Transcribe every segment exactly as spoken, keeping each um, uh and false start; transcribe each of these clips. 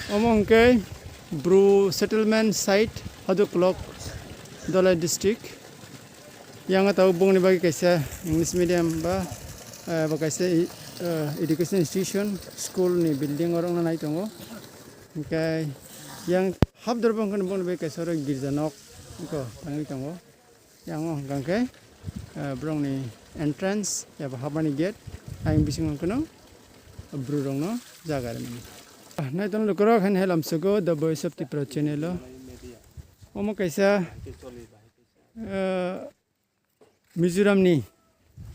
Omo hwnkhe Bru settlement site Haduklok, Dhalai district. Yang tabuk bongni bagwi kaisa English medium ba, eh, ba kaisa, eh, education institution, school ni building oro wngna nai tongo. Hwnkhe yang hapdor bo hwnkhe bongni bagwi kaisa oro girja nok wngkha tangwi tongo. Yang o hwnkha khe, eh, borokni entrance eba hapmani gate, ayang bisingo hwnkhe no bororokno jaga rimani. Ah, naitongno lukurok haino hai lamsogo The Voice of Tripura channel o. Omo kaisa, eh, Mizoramni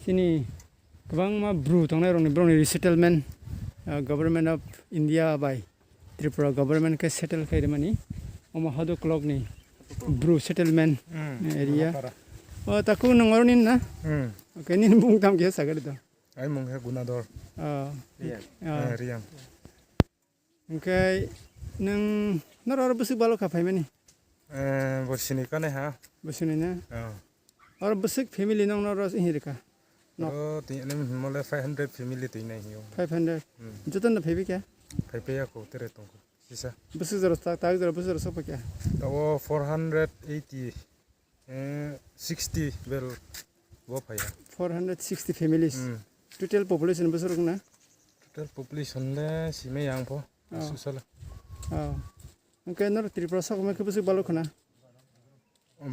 chini kwbangma Bru tongnairokni borokni resettlement, eh, Government of India bai Tripura government khe settle khai rimani. Omo Haduklokni Bru settlement, hmm, area. Nokara. O, takhuk nwng oroni na? Hmm. Okay, nini mung tamo khe sagari do. Ai mung khe Gunador. Oh. Riyang. Oh. Eh, Riyang. Hwnkhe nwng noro oro bwswk balo kha phaimani? Eh, bo sini kane ha. Bo sini na? Oh. Oro bwswk family nwng noro hinwi rwkha? Nok. Oro tini mole five hundred family twi nai hiyo. Five hundred. Hmm. Jotono phaibai kha? Phaibai ya ko tere tongko. Sisa. Bwswk jora tak, tak jora bwswk jora sokphaikha? Tabo four hundred eighty, eh, sixty bel bo phaiya. Four hundred sixty families. Hmm. Total population bwswk rok na? Total population le sime yang pho. Oh. Susala. Oh. Hwnkhe noro Tripura sokma khe bwswk balo khna?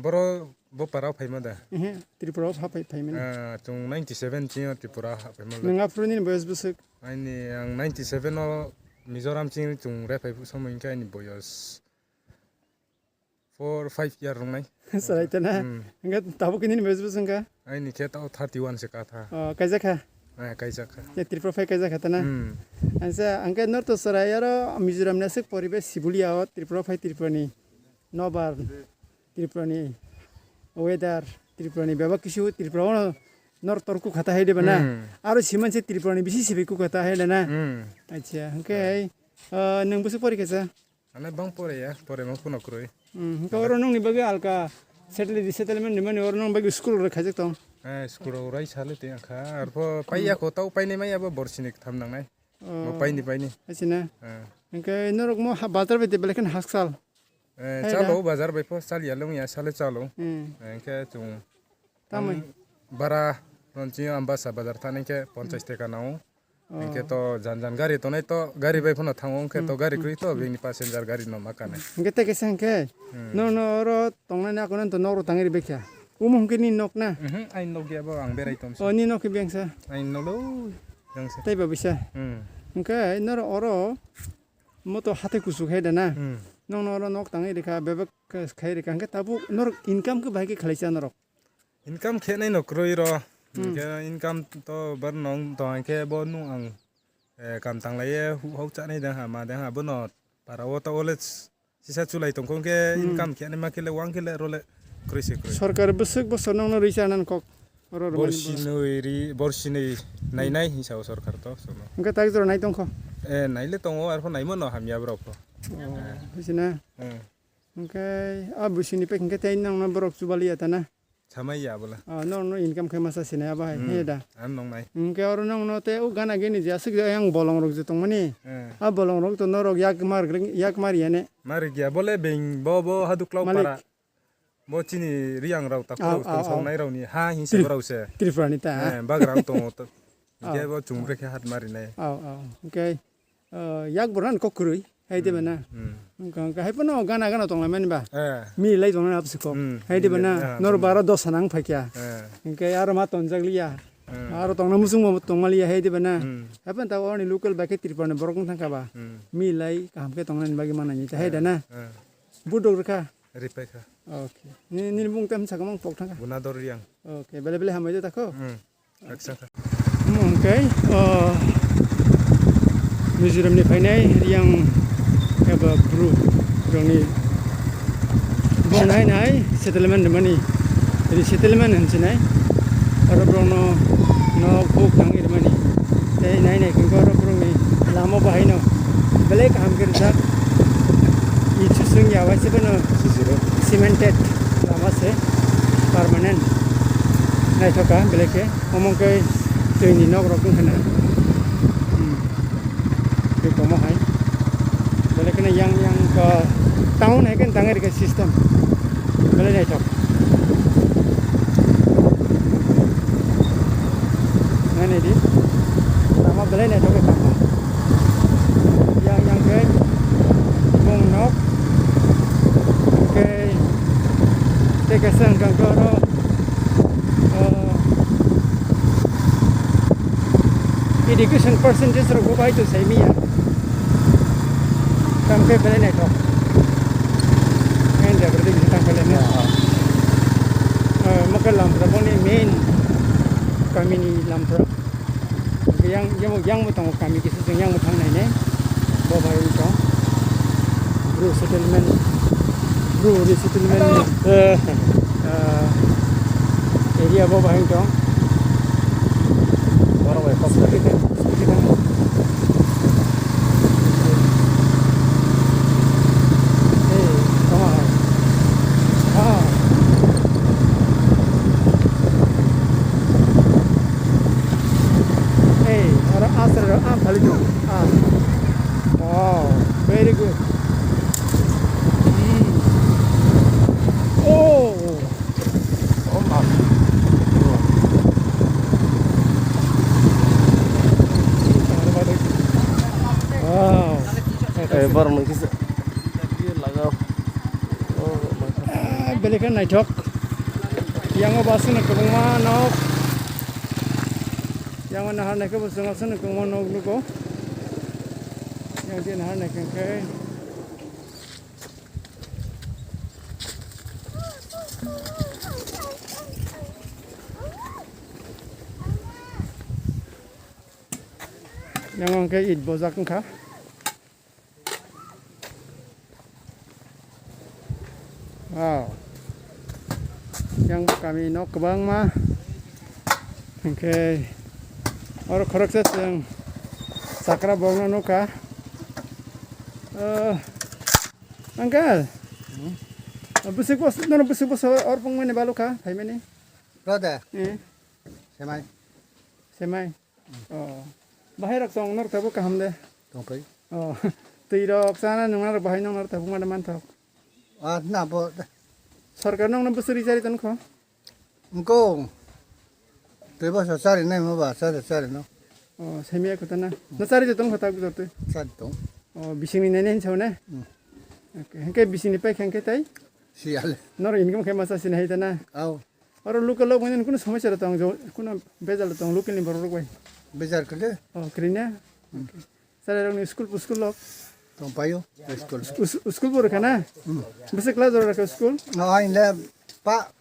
Boro bo para phaima da? Ehe, Tripura o pha phai, phaimani. Ah, chwng ninety seven chini Tripura ha phaima da. Nwng aphuru nini boyos bwswk? Aini ang ninety seven o Mizoram chini chwng re phai somoi hwnkhe aini boyos four, five year wngnai. Sarai tana. Hmm. Hwnkhe tabuk nini boyos bwswk wngkha? Aini khe tao thirty one se katha. Oh, kaijak kha? Eh, kaijak kha. Ye Tripura phai kaijak kha tana? Hmm. Ansa, hwnkhe nor to sarai aro Mizoram ni aswk poribesh sibulia o Tripura phai Tripura ni. Nobar, Tripurani weather, Tripurani bebak kisu Tripura ono nor torku khata hai de bana. Hmm. Aro siman se Tripurani bisi sibi ku khata hai de na. Hmm. Acha, hwnkhe, ah, nwng bwswk pori kha sa? Ano bang pore ya, pore mo kuno kroi. Hmm, hwnkhe oro nwngni bagwi alka settle, resettlement ni mani oro nwng bagwi school rok khaijak tong. Eh, school rok rai sale te kha, arpho paiya ko tau painai mai abo borsini ktham nangnai. Oh. Mo paini, paini. Acha na. Eh. Hwnkhe norok mo ha-, bazar bai de belai kheno haksal. Eh, hai da? Chalo bazar bai pho chaliya longya sale chalo. Hmm. Hwnkhe chwng tamoni bara ronchi Ambasa bazar thani khe ponchas taka nao. Oh. Hwnkhe to jan jan gari tonai to gari bai phano thango hwnkhe to gari kwrwi to bini passenger gari no ma kanai. Hwnkhe tei kaisa hwnkhe no no oro tongnani akono to nok ro tangri bekha. Omo hwnkhe ni nok na? Mhm, aini nok ya bo ang berai tongsi. Oh, ni nok khe bengsa. Aini nok lo bengsa. Tei ba bisa. Hmm. Hwnkhe noro oro moto hatai kuchuk hai da na? Hmm. Nokno oro nok tangwi rikha, bebak khai rikha, hwnkhe tabuk norok income khe bahai khe khlai cha norok? Income khe nai no kwrwi ro. Hmm. Hwnkhe income to bar nong tong khe bo nung ang, eh, kam tanglaiye hu-, hok chanai dang ha ma dang ha bono para o to ole sisa chulai tongkho hwnkhe income khe nai ma khe le wang khe le ro le kwrwi se kwrwi. Sorkar bwswk bosor nokno rwi chanani kok oro rwmani bo. Borsinwi ri, borsinwi nainai hinsa o sorkar to sono. Hwnkhe tak jora nai tongkho? Eh, naile tongo, arpho naimano hamya borok pho. Oh, buji na? Hmm. Hwnkhe a buisini pek hwnkhe tei nokno borok chubaliya ta na? Samai ya bola. Ah, nokno income khe masa sinai abo hai, hmm, he da? Ang nongnai. Hwnkhe oro nokno tei o gana gini je aswk je yang bolong rok je tongmani. Eh. A bolong rok to norok yak mar, yak mar ya ne? Mar ya bole beng bo, bo Haduklok malik. Para. Bo chini riyang rok takhuk rok tong sawnai rok ni ha hinsa borok se. Tripura ni ta? Eh, bagrang tongo to. Hwnkhe bo chwng bwrwi khe hat marinai. Au, au. Hwnkhe, ah, yak borok nani kok kwrwi, hai de bana. Hmm. Hwnkhe, hwnkhe hai phano gana gana tonglaimani ba. Eh. Milai tongnani aboni kok. Hmm. Hai de bana. Milai, ah, nor tongmani. Bara dosa nang phaikya. Eh. Hwnkhe aro ma tonjak liya. Hmm. Aro tongna muchung bo tongma liya hai de bana. Hmm. Hai phano ta oni local bai khe Tripura ni borok wng thangkha ba. Hmm. Milai kaham khe tongnani bagwi manani ta hai da na. Eh. Budok rwkha. Ripai kha. Okay. Ni, nini bung tam sakmang pok thangkha. Gunador Riyang. Okay, bele bele hambai de takho. Hmm. Aksa kha. Omo hwnkhe, o, Mizoram ni phainai Riyang eba Bru rokni bong nai nai settlement rwmani, resettlement hinsinai. Oro borokno nok buk tangwi rwmani. Tei nai nai khe oro borokni lama bahaino belai kaham khe rijak. Ichu swngya waisa phano cemented lama se permanent. Naithok kha belai khe. Omo khe twini nok rok wngkha na. Hmm. Tei komo hai. Belai Yang yang ke town hai kan tangai ke system. Belai naithok. Nani di. Lama belai naithok ke tama. Yang yang ke bong nok. Ke te ke sang kang koro. Education percentage rok bo bai to sai miya. Tam khe belai naithok. Main jaga ding tam khe lene. Mokhe lamphra boni main kamini lamphra. Yang yang yang bo tongo kami kisa yang bo thang nai ne. Bo bai to. Bru settlement. Bru resettlement. Area bo bahai tong. Borok bai kok. Hey, come on. Ah. Hey, oro asra ro am phali tong. Ah. Wow, very good. Hmm. Oh. Belai khe naithok. Yang o bus no kwbangma nok. Yang o nahar naikhe bo chwng aswk no kwbangma nok nugo. Yang je nahar naikhe khe. Yang hwnkhe it bojak wngkha. Wow. Yang kami nok kwbangma. Hwnkhe oro khoroksa chwng chakra bokno nukha. Oh. Uncle. Hmm? Bwswk bos-, nono bwswk bosor or pungmani balukha phaimani? Brother. Eh. Semai. Semai. Oh. Bahai rok tong norok tabuk kaham de. Tongpai. Oh. Twi rok chana nung norok bahai nung norok tabuk mada manthok. Ah, na bo. Sorkar nung no bwswk ri chari tongkho? Mko. Twi bosor chari nai mo ba chari chari no. Oh, semia kho tana. Na chari de tongkho tabuk jotwi. Chari tong. Oh, bisingni nene hinsa ne? Hmm. Okay. Hengke bisingni pai khengke tai? Siale. Norok income khe masa sini hai tana. Au. Oro local rok manya kunu somosya rok tong jo, kunu bejal rok tong local ni borok rok bai. Bejar kede? Oh, krina. Hmm. Okay. Sare rok ni school pu school rok. Tong payo, school. Us-, school bo rokha na? Hmm. Bese class rok rokha school? No, ai le pa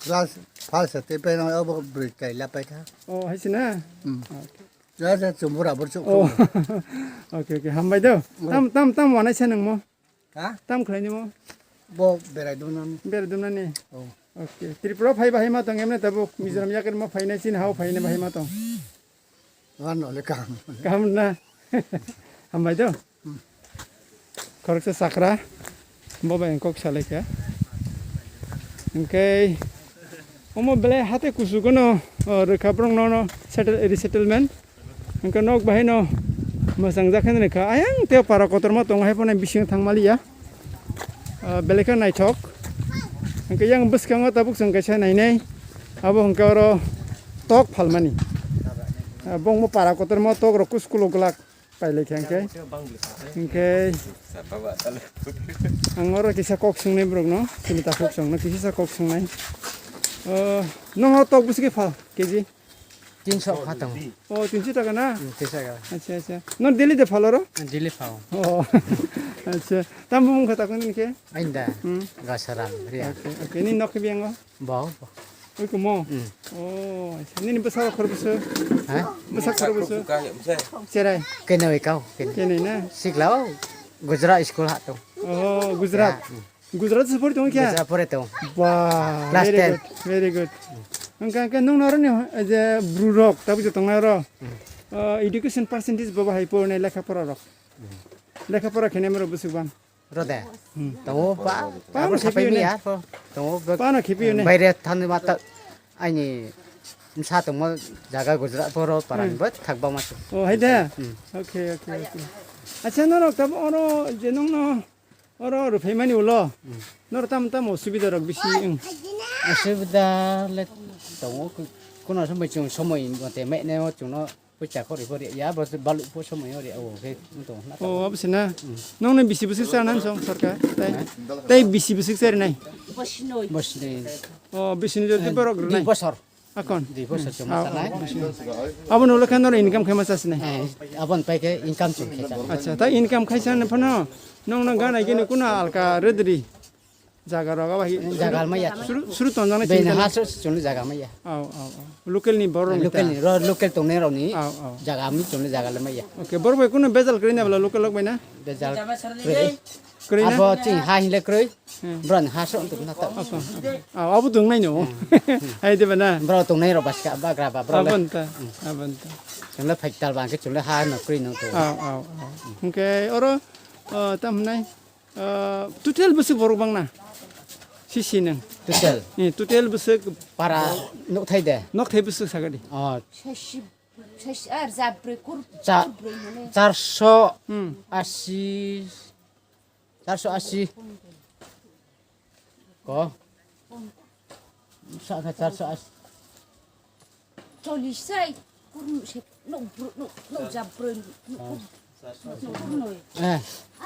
class first te pe no obo bridge kai la pai kha. Oh, hai sina? Hmm. Okay. Ya sa chumbura bor chu. Oh. Okay, okay. Hambai do. Oh. Tam, tam, tam wanai sa nang mo. Ha? Tam khlaini mo? Bo berai dumnani. Berai dumnani? Oh. Okay. Tripura phai bahai ma tong emne tabuk Mizoram yakar ma phainai sin hao phainai bahai ma tong. Ano le kam. Kam na. Hambai do. Hmm. Khoroksa sakra. Bo bai kok salai kha. Hwnkhe omo belai hate kusu kono, oh, rwkha borok nono settle, resettlement. Hwnkhe nok bahai no mwchang jak khe nini kha. Ayang tei para kotorma tongo hai phano bising thang maliya. Ah, belai khe naithok. Hwnkhe yang bwskango tabuk chwng kaisa nainai. Abo hwnkhe oro tok phalmani. Ah, bongmo para kotorma tok rok school o glak pailai khe hwnkhe. Hwnkhe ang oro kisa kok swngnai borok no. Chini takhuk chwng no kisa kok swngnai. Oh, nong o tok bwswk khe phal K G? Tinso kha tongo. Oh, tinso taka na? Hmm, tinso taka. Acha, acha. No daily de phalo ro? Daily phao. Oh. Acha. Tam bumung kha takon din khe? Ainda. Hmm. Gasaram, Ria. Okay, okay. Ni nok khe biango? Bo. Oi kumo. Hmm. Oh, acha. Nini bwsa khor bwsa. Ha? Bwsa khor bwsa. Cherai. Kene oi kau, kene. Kene na? Siklao Gujarat school ha tong. Oh, Gujarat. Ya, hmm. Gujarat se pori tong kya? Gujarat pore tong. Wah, class very ten. Good, very good. Hwnkhe, hwnkhe nung noroni je bru rok tabuk je tongnai ro. Hmm. Ah, education percentage bo bahai pornai lekha pora rok. Hmm. Lekha pora khenai mero bwswk bang. Rode. Hmm. Tongo pa. Pa abo no sapai khepi mi ne. Ya po. Tongo be-, pa no khepi ne. Baire thani mata. Aini bwsa tongmo jaga Gujarat poro parani Hmm. bo thakbangma se. Oh, hai da? Hmm. Okay, okay, okay. Acha norok tamo oro je nongno oro rwphaimani ulo. Norok tamo tamo osubida rok bisi wng? Osubida le tongo, kuno somoi chwng somoi mote mene o chwngno pucha khori khori ya bo balu po somoi ori o khe wng tongo na. O abse na. Nongno bisi bwswk charnan song sarkar? Tai tai bisi bwswk charinai? Bosni. O bisi ni jodi borok rwnai. Dui bosor. Akon? Dui bosor chuma sanai. Aboni ulo khe noro income khe ma chasinai? Abon pai khe income chung khe chana. Acha, ta income khai chana phano nongno gana gini kuno alka redri jaga roga bahi. Jaga maya. Suru suru tonjang nai. Bini ha suru suru jaga maya. Au au au. Local ni borok ni. Local ni ro local tongnai rok ni. Au au. Jaga mi chumle jaga le maya. Okay, borok bai kuno bejal kwrwi na bla local rok bai na? Bejal. Kwrwi na? Abo ching ha hinle kwrwi. Bro ni ha so tuk na ta. Abo tung nai no. Hai de bana. Bro tung nai ro baska bagra ba bro. Abon ta. Abon ta. Chule phai tal bang ke chule ha no kri no to. Au au au. Hingke oro tam nai total bwswk borok bang na? Sisi nang. Total. Ni total bwswk para nok thai de. Nok thai bwswk sagadi. Oh. Sasi sasi ar jabri kur. Cha. Charso asi. Charso asi. Ko. Sa ka charso asi. Cholis sai. Kurnu se no bro no no jabri no. Eh.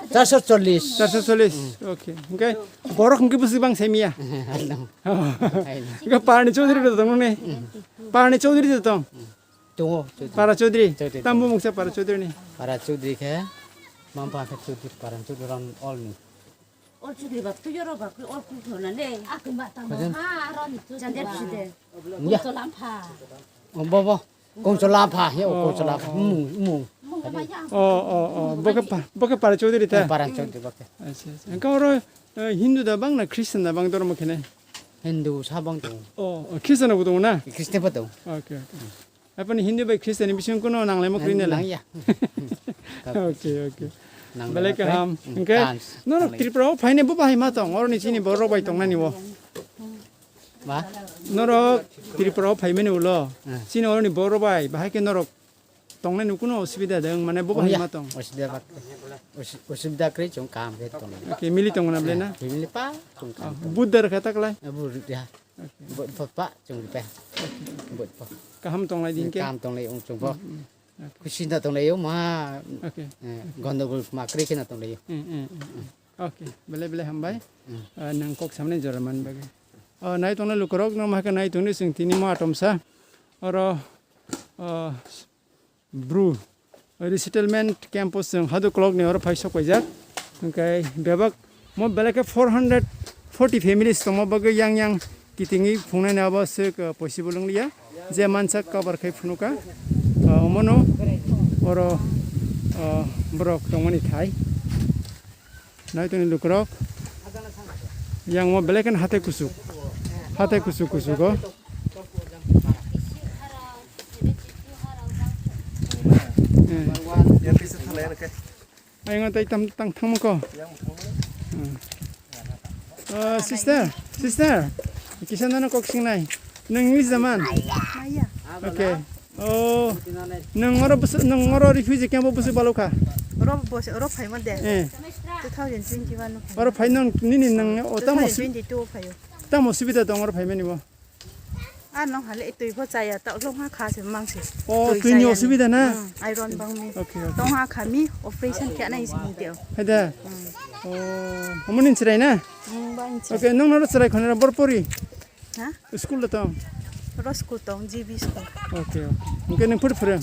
Charso cholis. Charso cholis. Okay. Okay. Borok hingke bwswk bang semia. Hingke parni chaudhuri to tong ne. Parni chaudhuri to tong. Tongo, Chaudhary. Para Chaudhary. Chaudhary, Tambo Chaudhary. Mungsa Para Chaudhary ni. Para Chaudhary khe, mama khe Chaudhary, Para Chaudhary ron all ni. All Chaudhary bak tu yoro bak all ku na ne. Aku mak tamo. Kajang. Ha, ron Chaudhary. Chandep side. Ya. Kongcho Lampha. Oh, bo, bo. Kongcho Lampha, ya, oh, Kongcho Lampha. Oh, oh. Mung, mung. Oh, oh, oh. Bo khe pa, bo khe Para Chaudhary ta? Eh, Para Chaudhary bo khe. Acha, acha. Engka oro, eh, Hindu da bang na Christian da bang dormo khene? Hindu sa bang tongo. Oh, oh, Christian bo tongo na? Christian bo tongo. Okay, okay. Apani Hindu bai Christian ni bising kuno nanglaima kwrwi nang-, nalai? Nangya. Okay, okay. Nang belai nang kaham. Hmm, hingke dance. Norok nang Tripura o phaine bo bahai ma tong, oroni chini borok bai tongnani bo. Ma? Norok Tripura o phaimani ulo. Hmm. Chini oroni borok bai, bahai ke norok tongnani kuno osubida dong, mane bo bahai ma tong. Osubida bak. Osi-, osubida kwrwi chwng kaham khe tong. Okay, mili tongo na belai na? Family pa chwng kaham tong. Budar kha taklai? Abu ya. Bo pha pa chwng pe. Bo pha. Kaham tonglai din khe? Kaham tonglai ung chwng bo. Hmm, hmm. Okay. Khusi na tonglai ma. Okay. Eh, gondogol ma kri khe na tonglai. Hmm, hmm, hmm, hmm. Okay, bele bele hambai. Hmm. Ah, nang kok samne jora man bagi. Ah, nai tongnai lukorok no ma khe nai tongni sing tini ma atomsa. Oro, ah, Bru resettlement camp o chwng hadu kolok ni oro phai sok paijak. Hingke bebak mo belai khe four hundred forty families tongma bagwi yang yang kitingwi phungnai ni abo se, uh, possible wng liya. Je mansak cover khai phunukha, uh, omono oro, uh, borok tongmani thai. Nai tongni lukurok. Yang mo belai khe hatai kusuk. Hatai kusuk kusuk o. Eh. Ayang tai tam tang thangmo ko. Hmm. Uh, sister, sister. Kisa nana kok singnai. Nang English da man? Maya. Okay. Oh, nang oro bus-, nang oro refugee camp o bwswk balokha? Oro bos-, oro phaima de. Eh. Two thousand twenty-one no phaima. Oro phai nang nini nang o tamo su-, two thousand twenty-two o phaio. Tamo subida tong oro phaimani bo? Ah, nong hale twi pho chaya ta long ha kha se mang se. Oh, twi twini chaya ni. Osubida na? Hmm, iron bang mi. Okay, okay. Tong ha kha mi operation kya na isi mi teo. Hai da. Hmm. Oh, amoni chirai na? Hmm, bang chirai. Okay, nong noro chirai khonera bor pori? Ha? School da tong? Oro school tong, G B school. Okay, okay. Hingke nang puri puri?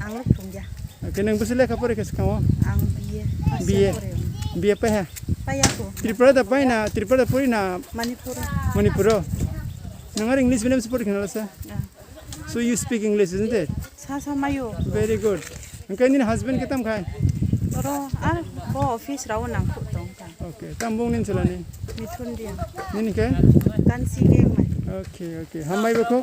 Ang le phung ya. Hingke nang bwswk lekha pori khe swkang o? Ang B A. B A. First year pori. B A pai ha? Pai ya ko. Tripura da pai na, Tripura da pori na? Manipur. Manipur o? Nang ar English medium se pori khna sa? Ah. So you speak English, isn't it? Sa sa mayo. Very good. Hingke nini husband khe tam khai? Oro ar bo office rao nang khuk tong ta. Okay, tam bung nin chalani? Mithun dia. Nini khe? Kansi ke mai. Okay, okay. Hambai bokho?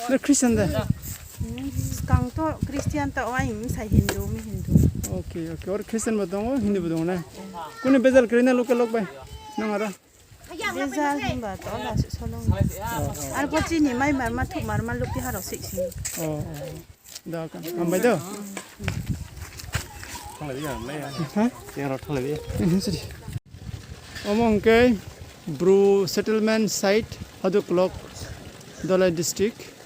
Na Christian da? Hmm, skang to Christian ta, oi, mi sai Hindu, mi Hindu. Okay, okay. Or Christian bo tongo, Hindu bo tongo na? Kuni bejal kwrwi na local lok bai? Nang aro? Bejal himba to la solong. Oh, oh. Ar bo chini mai mar ma thuk mar ma lukti haro sik sini. Oh, oh. Da ka. Hambai do. Thanglaiya, maya. Ha? Yang rok thanglaiya. Sini. Omo hwnkhe Bru settlement site, Haduklok, Dhalai district.